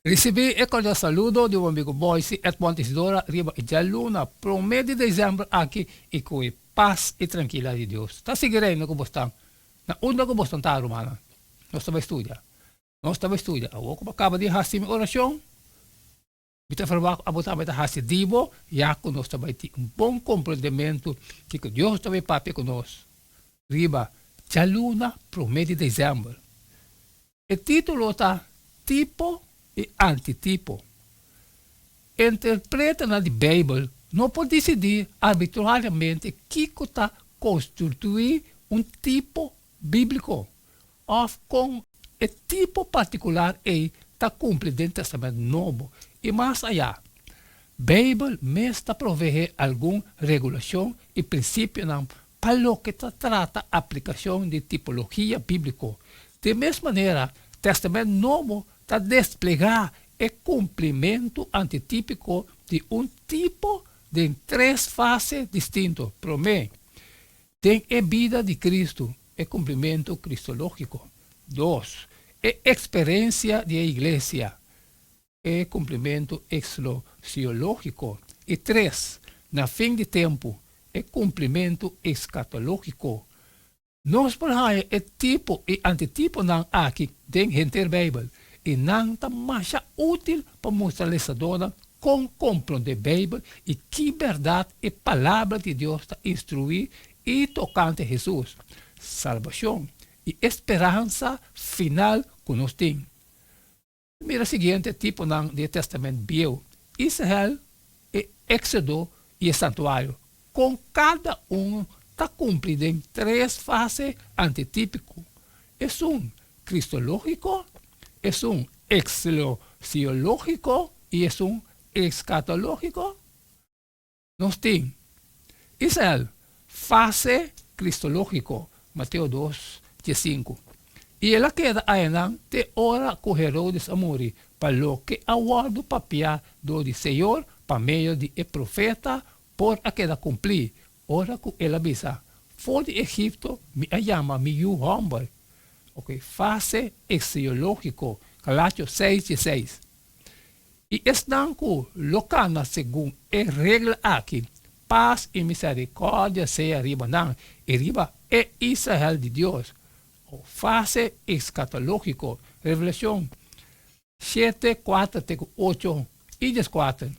Risibí e kordial saludo di bo amigo Boyce Edmond Isidora riba e djaluna promé di desèmber aki i ku e pas i trankilidat di Dios ta sigui reina ku bosnan na unda ku bosnan ta rumannan. Nos ta bai studia. Nos ta bai studia. Awor ku bo a kaba di hasi mi orashon, mi ta ferwagt ku abo tambe ta hasi di bo, ya ku nos ta bai tin un bon komprendementu kiko Dios ta bai papia ku nos riba djaluna promé di desèmber. E título ta Tipo i Antitipo. Interpretanan di Beibel no por disidí arbitrariamente kiko ta konstituí un tipo bíbliko òf kon e tipo partikular ei ta kumpli den Tèstamènt Nobo i mas ayá. Beibel mes ta proveé algun regulashon i prinsipionan Pa loke ta trata aplikashon di tipologia bíbliko, di mes manera Tèstamènt Nobo ta desplegá e kumplimentu antitípiko di un tipo den tres fase distinto, promé, den e bida di Kristu, e kumplimentu kristológiko, dos, e eksperensia di e iglesia, e kumplimentu ekslosiológiko, i tres, na fin di tempu, e kumplimentu eskatológiko. Nos por haña e tipo i antitiponan aki den henter Beibel, i nan ta masha útil pa mustra lesadónan kon komprondé Beibel i ki bèrdat e Palabra di Dios ta instruí i tokante Hesus, salbashon i e speransa final ku nos tin. Mira siguiente tiponan di e Testament Bieu, Israel, e Éksodo i e santuario, kon kada un ta kumpli den tres fase antitípiko, esun kristológiko, esun ekslosiológiko i esun eskatológiko. Nos tin Israel, fase kristológiko, Mateo dos, diesinku. I el a keda ayanan te ora ku Herodes a muri, pa loke a wòrdu papiá dor di Señor pa medio di e profeta por a keda kumplí, ora ku el a bisa, For di Egipto mi a yama mi yu hòmber. Oke, fase eksiológiko, Galatio seis, dieseis. I esnan ku lo kana segun e regla aki, pas i miserikòrdia sea riba nan i riba e Israel di Dios. O fase eskatológiko, Revelashon shete, kuater te ku ocho i dieskuater.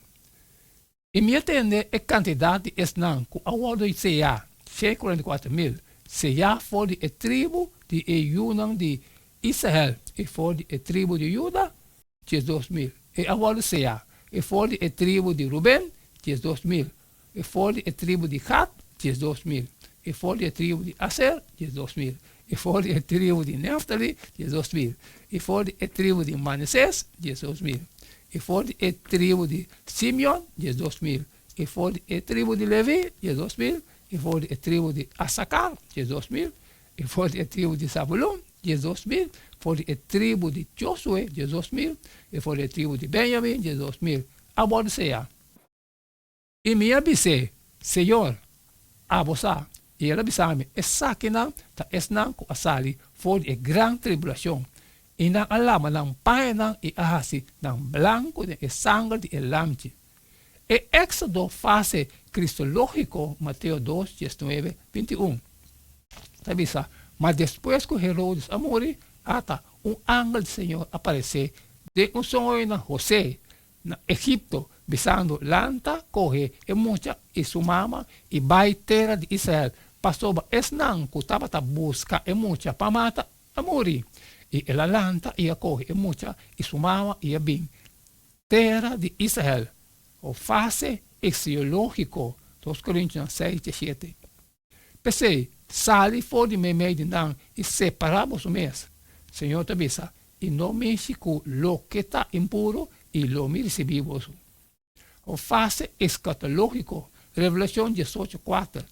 I mi a tende e kantidat di esnan ku a wòrdu seyá, 144.000, seyá for di e tribu di e yunan di Israel, i for di e tribu di Juda, 12.000, i a wòrdu seyá, i for di e tribu di Ruben, 12.000, i for di e tribu di Gad, 12.000, i for di e tribu di Aser, 12.000, i for di e tribu di Nèftali, 12.000, i for di e tribu di Maneses, 12.000. I for di e tribu di Simeon, 12.000, i for di e tribu di Levi, 12.000, i for di e tribu di Asakar, 12.000, i for di e tribu di Zabulon, 12.000, for di e tribu di Josue, 12.000, i for di e tribu di Benjamin, 12.000, a wòrdu seyá. I mi a bis'é, Señor, abo sa. I el a bisa mi, Esakinan ta esnan ku a sali for di e gran tribulashon, i nan a laba nan pañanan i a hasi nan blanku den e sanger di e Lamchi. E Éksodo fase kristológiko, Mateo dos, diesnuebe, bintiun, ta bisa, Ma despues ku Herodes a muri, ata, un angel di Señor a paresé den un soño na Hosé, na Egipto, bisando, Lanta, kohe e mucha i su mama i bai tera di Israel, pasobra esnan ku tabata buska e mucha pa mata a muri. I el a lanta i a kohe e mucha i su mama i a bin tera di Israel. O fase eksiológiko, Dos Korintionan seis diesshete. P'esei, sali for di meimei di nan i separá boso mes, Señor ta bisa, i no mishi ku loke ta impuru, i lo mi risibí boso. Un fase eskatológiko, Revelashon diesocho, kuater.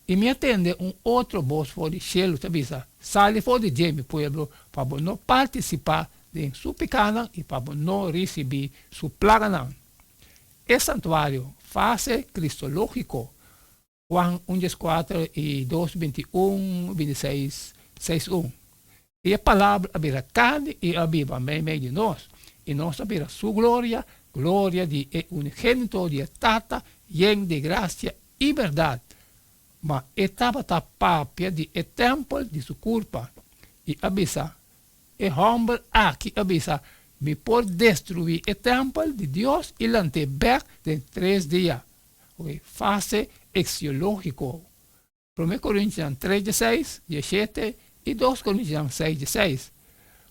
I mi a tende un otro bos for di shelu ta bisa, Sali for di dje, mi pueblo, pa bo no partisipá den su pikánan i pa bo no risibí su plaganan. E santuario, fase kristológiko, Juan un dieskuater i dos bintiun bintiseis seis un. I e Palabra a bira karni i a biba meimei di nos. I nos a mira Su gloria, gloria di e Unigénito di e Tata, yen di grasia i bèrdat. Ma e tabata papia di e tèmpel di su kurpa, i a bisa, E hòmber aki a bisa, Mi por destruí e tèmpel di Dios i lant'é bèk den tres dia. Oke, fase eksiológiko. Promé Korintianan tres dieseis, dieshete i dos Korintianan seis dieseis.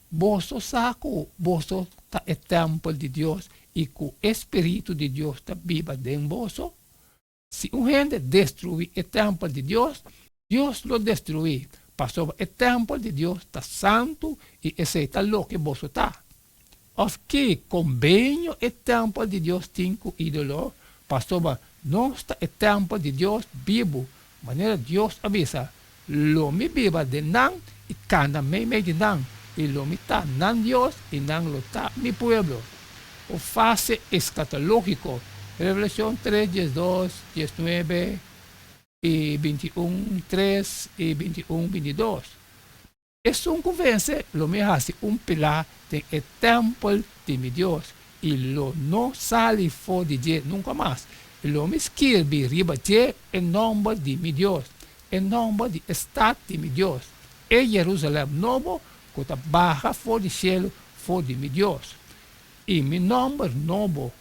Boso sa ku boso ta e tèmpel di Dios i ku e spiritu di Dios ta biba den boso? Si un hende destruí e tèmpel di Dios, Dios lo destruí, pasobra e tèmpel di Dios ta santu i esei ta loke boso ta. Òf ki kombenio e tèmpel di Dios tin ku ídolo? Pasobra nos ta e tèmpel di Dios bibu, manera Dios a bisa, Lo mi biba den nan i kanda meimei di nan, i lo mi ta nan Dios i nan lo ta mi pueblo. Un fase eskatológiko, Revelashon tres diesdos, diesnuebe i bintiun tres i bintiun bintidos. Esun ku vense lo mi hasi un pilá den e tèmpel di mi Dios, i lo no sali for di dje nunka mas, i lo mi skirbi riba dje e nòmber di mi Dios, e nòmber di e stat di mi Dios, e Jerusalèm nobo ku ta baha for di shelu for di mi Dios, i mi nòmber nobo.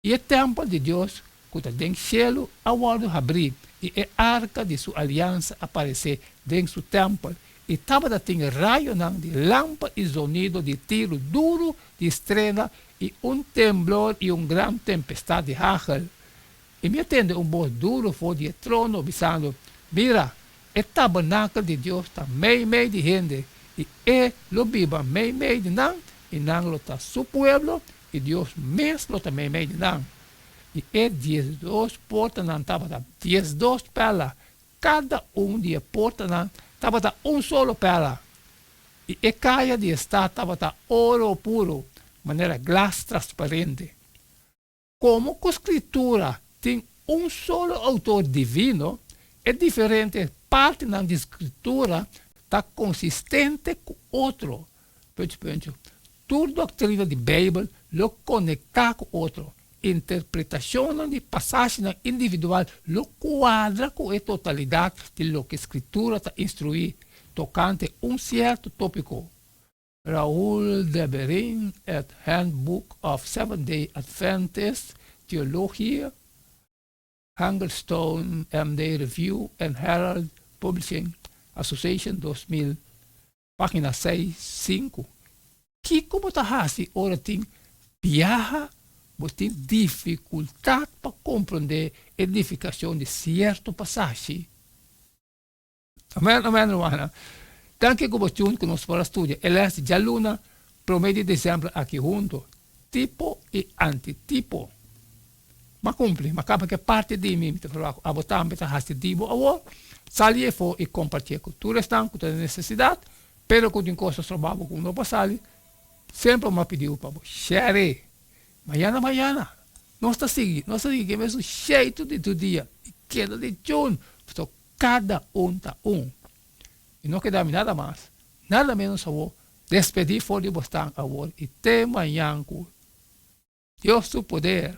I e tèmpel di Dios ku ta den shelu a wòrdu habrí, i e arka di su aliansa a paresé den su tèmpel, i tabata tin rayonan di lampa i zonido di tiru duru di strena i un temblor i un gran tempestat di hagel. I mi a tende un bos duru for di e trono bisando, Mira, e tabernakel di Dios ta meimei di hende, i e lo biba meimei di nan, i nan lo ta su pueblo, i Dios mes lo ta meimei di nan. I e diesdos portanan tabata diesdos pèla, kada un di e portanan tabata un solo pèla. I e kaya di e stat tabata oro puru, manera glas transparente. Komo ku Skritura tin un solo outor divino, e diferente partinan di Skritura ta konsistente ku otro. Puntje, puntje. Tur doktrina di Beibel lo konektá ku otro. Interpretashonnan di pasashinan individual lo kuadra ku e totalidat di loke Skritura ta instruí tokante un sierto tópiko. Raoul Deberin et Handbook of Seventh-day Adventist Theologie, Hungerstone MD Review and Herald Publishing Association 2000, página seis, sinku. Kiko bo ta hasi ora tin biaha bo tin difikultat pa komprondé e nifikashon di sierto pasashi? Amen, amen rumannan. Danki ku bo tune ku nos por a studia e les di djaluna prome di desèmber aki hunto, tipo i antitipo. M'a kumpli, m'a kaba ku e parti di mi, mi ta proba ku abo tambe ta hasi di bo awor. Sali efo i kompartié ku tur esnan ku ta den nesesidat, pero ku tin kos ta stroba bo ku no por sali, semper m'a pidi bo pa bo share. Mañana mañana nos ta sigui, nos ta sigui ku e mesun sheitu di tur dia i keda di tune, pasobra Kada un ta un. I no keda mi nada mas, nada menos awor, despedí for di bosnan awor i te mañan ku Dios su poder.